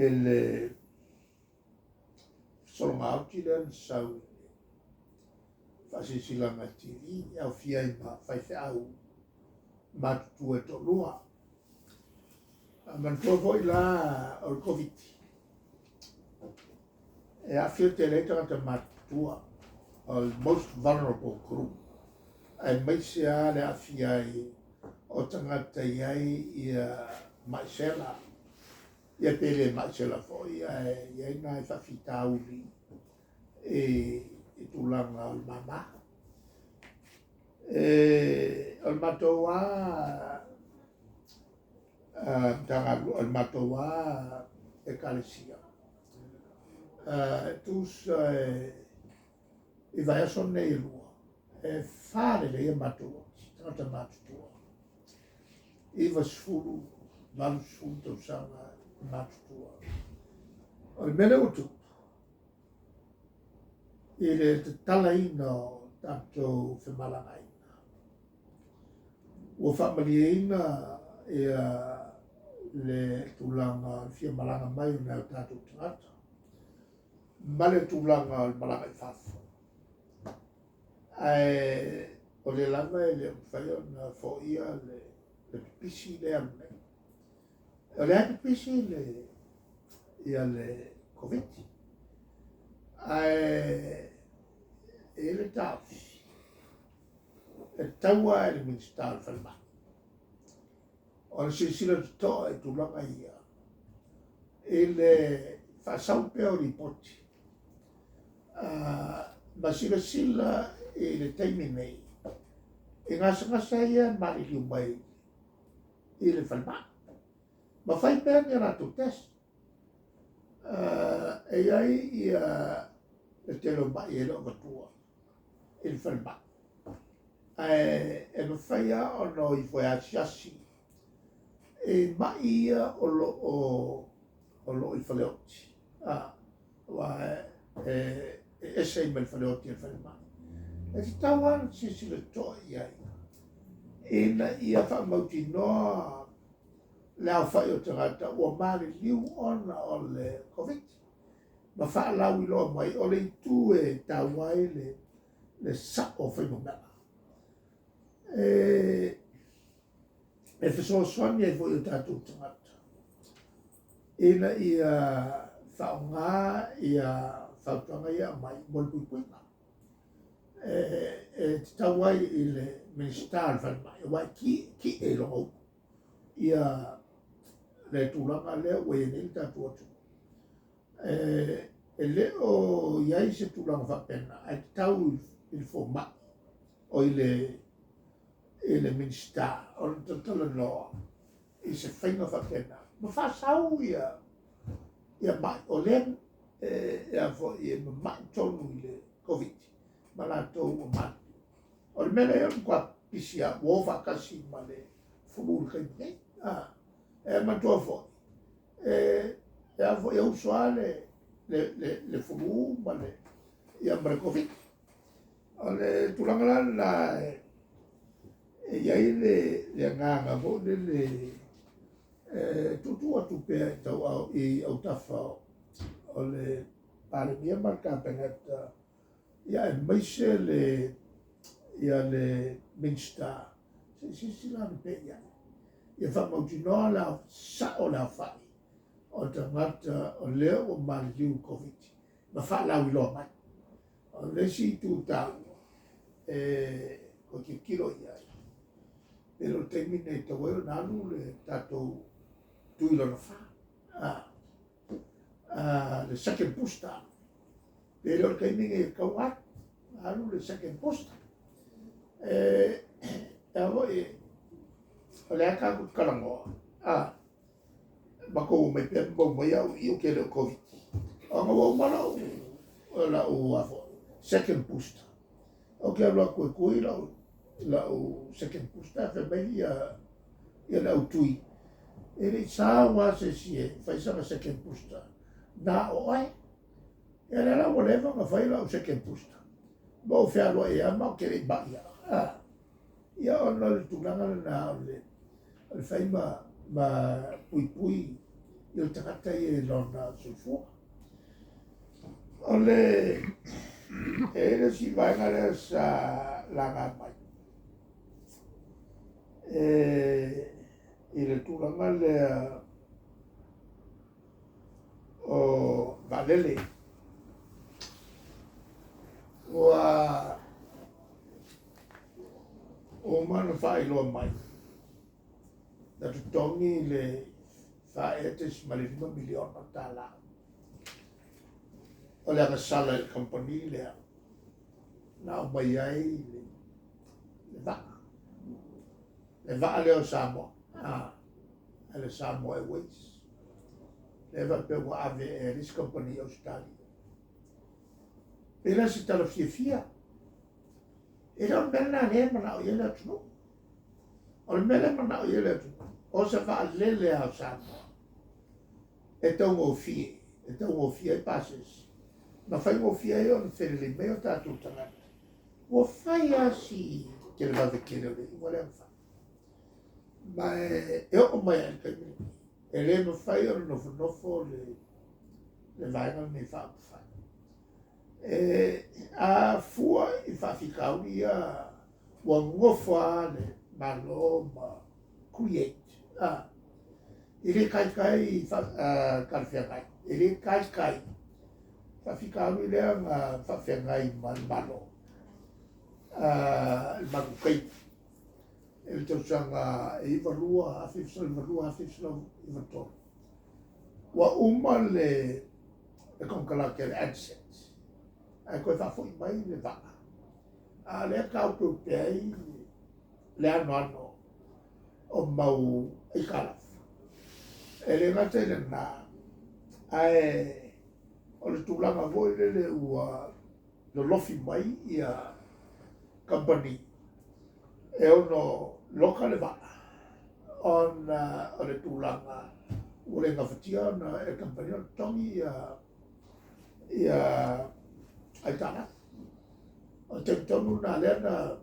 I le sologa oti lea na sau i le faasilasilaga i le TV, e aofia ai ma faifeau matutua e toalua. Manatua foi la o le Koviti e aafia tele ai tagata matutua, o le most vulnerable group, aemaise lava le aafia ai o tagata e i ai ia mai sela, ia pe le mai sela foi, ae i ai nai faafitauli i tulaga o le mama. O le matou lava Matagaluega, o le matou lava Ekalesia, e tusa i vaiaso nei e lua, e fa lelei a matou oti, tagata matutua, 90, 80 tausaga matutua. O le mea lea ua tupu, i le tatalaina o tatou femalagaaiga, ua faamalieina ia le tulaga o le fia malaga mai o nai o tatou tagata, ma le tulaga o le malaga i fafo. Ae o lea lava e le o mafai ona foia le pipisi lea alu nei. O lea pipisi le ia le Koviti. Ae e le taofi, e tatau lava i le Minisita o le Falemai ona silasila totoa i tulaga ia i le faasau pea o lipoti, ma silasila i le taimi nei i gasegase ia e maliliu mai i le falemai, ma fai pea ni a latou test. E i ai ia le tele o mai e le o avatua i le falemai, ae e mafai lava ona o ifo e asiasi i mai ia o lo o i faleoti, aua e ese ai ma le faleoti e le falemai. E tatau lava ona silasila totoa i ai ina ia faamautinoa le aofai o tagata ua maliliu ona o le Koviti, ma faalauiloa mai o le itu e taua ai le sao o fuainumera. E fesoasoani ai foi o tatou tagata ina ia faaaoga ia fautuaga ia aumai mo le puipuiga. E tatau ai i le Minisita o le Falemai, aua e ki'e i lona upu ia le tulaga lea ua i ai nei le tatou atunuu. E le o i ai se tulaga faapena, ae tatau i le fomai, o i le Minisita ona talatalanoa i se faiga faapena, ma faasau ia mai o lea e mamai tonu i le Koviti ma latou ua maliliu. O le mea lea e matua pipisi lava, ua o faatasi ma le flu i le taimi nei. E manatua foi, e uso lava le flu ma le Koviti. O le tulaga la lena e i ai le agaga foi lele e tuutuu atu pea i tauau i autafa o le Palemia ma le Kapeneta, ia aemaise le Minisita, se i silasila ane pea i ai. Ia faamautinoa le sao o le aofai o tagata o lea ua maliliu i le Koviti ma faalauiloa mai. O le isi itu taua e toe tilotilo i ai, pe le o le taimi lenei e tatau ai ona alu le tatou tui lona fa, le second booster. Pe le o le taimi lenei e tatau ona alu le second booster. E o lea tatou te talanoa, matou omai pea ma mau mai au i o ke le o Koviti. Ona ua uma lau second booster. Ou te alu atu e tui lau second booster, fai mai ia le au tui. E le i sao lava se isi e fai sana second booster. Na o oe. Ia lea la ua leva ona fai lau second booster. Ma ou fealuai ai ma ou te le i mai lava. Ia ona o le tulaga lena o le fai ma puipui. i o le tagata ia i lona soifua. O le e i ai le isi vaega lea sa laga mai e i le tulaga lea o vaalele. Ua uma ona faailoa mai na totogi le $4.5 miliona o le agasala i le kamupani lea na aumai ai le vaa. Le vaa lea o Samoa, a le Samoa Airways. Lea faapea ua ave e le isi kamupani i Ausetalia. Pe le o se tala fiafia. E le o le mea lena lea e manao i ai le atunuu. O le mea lea e manao i ai le atunuu, o se vaalele a o Samoa e taugofie, e taugofie ai pasese, ma faigofie ai ona felelei mai o tatou tagata. Ua fai lava si televave tele o le iuga lea na fai. Ma e oo mai lava i le taimi lenei, e le mafai ona nofonofo le vaega lenei faaupufai. E a fua i faafitauli ia ua nofo lava le Malo ma create. E le taitai talafeagai, e le taitai faafitauli lea na faafeagai ma le Malo i le matou taimi i le tausaga e 92, 1992, 1993. Ua uma le konekarate a le Ansett ae toe faafoi mai le vaa, a o lea e taopeopea ai le anoano o mau aitalafu. E le gata i lena, ae o le tulaga foi lele ua lolofi mai ia kamupani e ono loka le vaa ona o le tulaga ua le gafatia ona e kamupani ona totogi ia aitalafu. O le taimi tonu lena lea na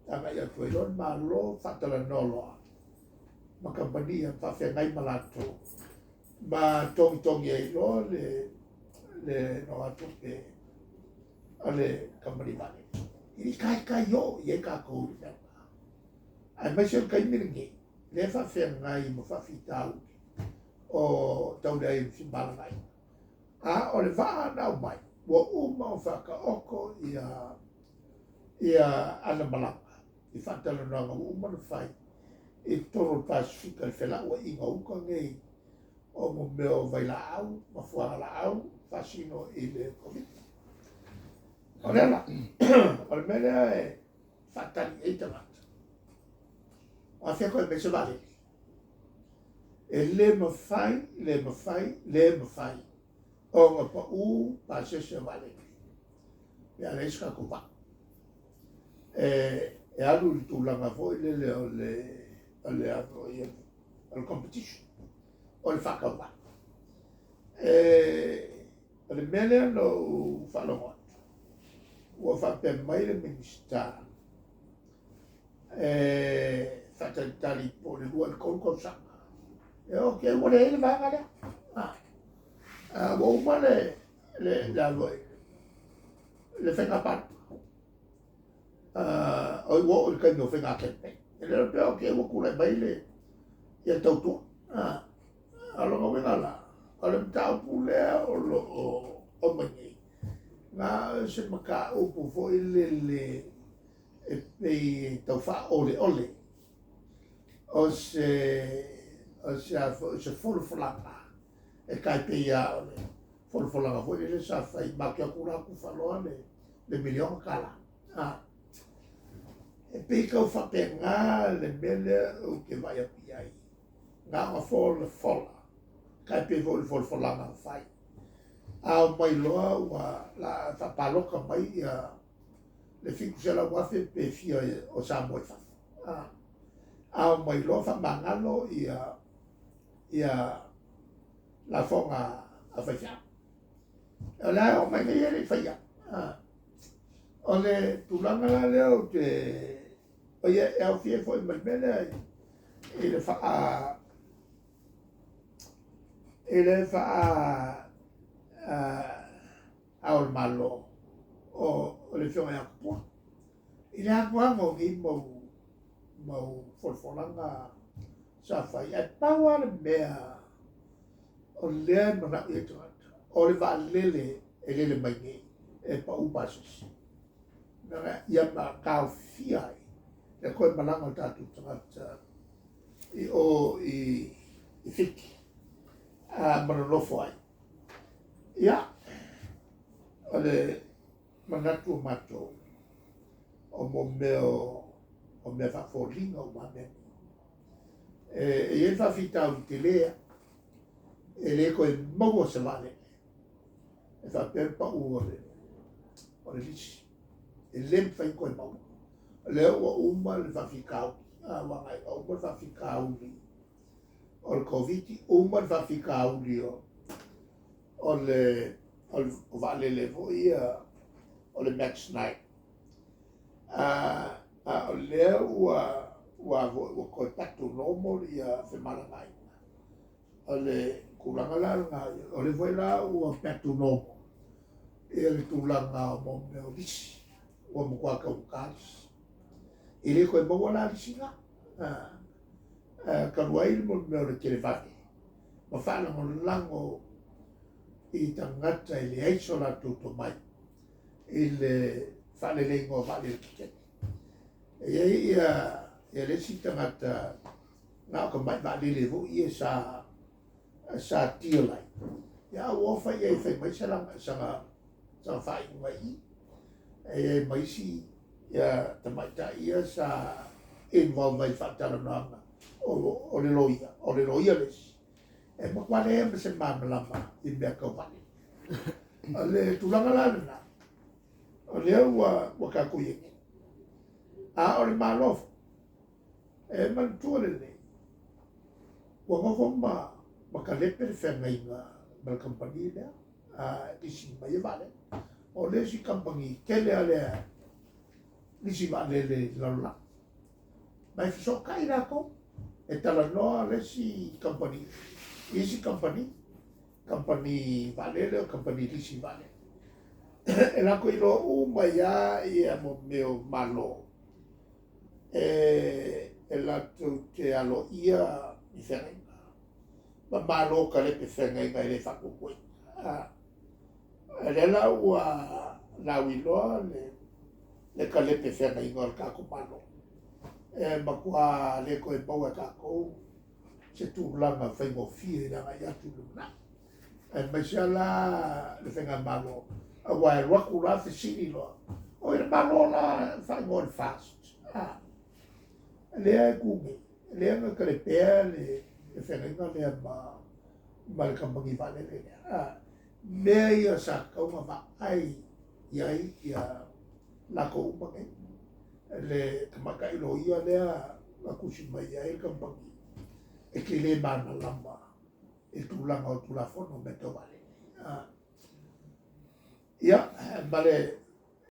agai atu ai loa le Malo faatalanoa loa ma kamupani ia faafeagai ma latou ma togitogi ai loa le nogatupe a le kamupani vaalele. E le taitai oo i ai tatou i le mea lena. Aemaise o le taimi lenei, lea e faafeagai ma faafitauli o tau leai o femalagaaiga. A o le vaa na aumai, ua uma ona faataoto ia ana malaga i faatalanoaga ua uma ona fai i totonu o le Pasefika i le felauaiga o uta nei o mo mea o vailaau ma fuagalaau faasino i le Koviti. O lea la, o le mea lea e faatali ai tagata, o afea toe aumai se vaalele. E le mafai, le mafai, le mafai ona pau pasese o vaalele pe a leai se tatou vaa. E alu i le tulaga foi lele o le competition, o le faatauvaa. O le mea lea na ou faalogo atu, ua faapea mai le Minisita e faatalitali po o le 2 i le 3 tausaga. E ok, ua leai le vaega lea. Ua uma le faiga palota. Oi ua oo i le taimi o faiga campaign. E le o pea ok, ua tulai mai le ia tautua. O lona uiga la, o le mataupu lea o lo o aumai nei, na o se mataupu foi lele e pei tau faaoleole o se folafolaga e tai pei lava o le folafolaga foi lele sa fai matou te o atu la tufa loa le $1 miliona. E pei tau faapena le mea lea ou te vaai atu i ai. Na ona folafola, tai pei foi o le folafolaga na fai. A omai loa ua la faapalota mai ia le 700,000 pe fia o Samoa i fafo. A omai loa faamagalo ia lafoga a faifeau. O le a omai nei e le i faia. O le tulaga la lea ou te o ia e aofia ai foi ma le mea lea i le I le faa ao o le Malo o le Afioga ia Tupua. I le anoano o nei mau folafolaga sa fai, ae pau lava le mea o lea e manao i ai tagata, o le vaalele e lele mai nei e pau pasese. Ia ma taofia ai le toe malaga o tatou tagata i o i Fiti ma nonofo ai. Ia, o le manatu o matou, o mo mea o mea faafoliga uma mea nei. E i ai le faafitauli tele lava, e le toe maua se vaalele e faapea le pau o le lisi. E le mafai ona toe maua. O lea ua uma le faafitauli, ua agai ua uma le faafitauli o le Koviti, uma le faafitauli o le vaalele foi ia o le Max 9. A o lea ua toe back to normal ia femalagaaiga. O le tulaga la lena, o lea foi la ua back to normal ia le tulaga o mea o lisi, ua matua taugata lisi. E le toe maua la lisi na. Talu ai le mea o le televave ma faalagolago i tagata e leai so latou tomai i le faaleleiga o vaalele tetele. E i ai ia le isi tagata na o tamai vaalele foi ia sa deal ai. Ia ua ofa i ai e fai mai sana faaiuga i i. E i ai ma isi tamaitai ia sa involve ai i faatalanoaga o le loia, o le loia le isi. E matua leai ma se malamalama i mea tau vaalele. O le tulaga la lena, o lea ua tatou i ai nei. A o le Malo foi, e manatua lelei, ua nofo ma kalepe le feagaiga ma le kamupani lea, lisi mai e vaalele. O le isi kamupani tele lava lea lisi vaalele i le lalolagi. Ma e fesootai latou, e talanoa le isi kamupani, isi kamupani, kamupani vaalele o kamupani lisi vaalele. E latou iloa uma ia ia mo mea o Malo, e latou te aloaia i feagaiga. Ma Malo kalepe feagaiga e le faatuatuaina. Lea la ua lauiloa le kalepe feagaiga o le tatou Malo. E matua le toe maua e tatou se tulaga faigofie i le agai atu i le lumanai. Aemaise la le faigamalo, aua e alu atu la fesili loa, o i le Malo la faaigoa o le FAST. Lea e tu nei, lea na kalepea le feagaiga lea ma le kamupani vaalele lea. Mea ia sa tatau ona vaai i ai ia latou uma nei. Le tamaitai loia lea na tusi mai ai le kamupani e te le malamalama i tulaga o Tulafono o mea tau vaalele. Ia, ma le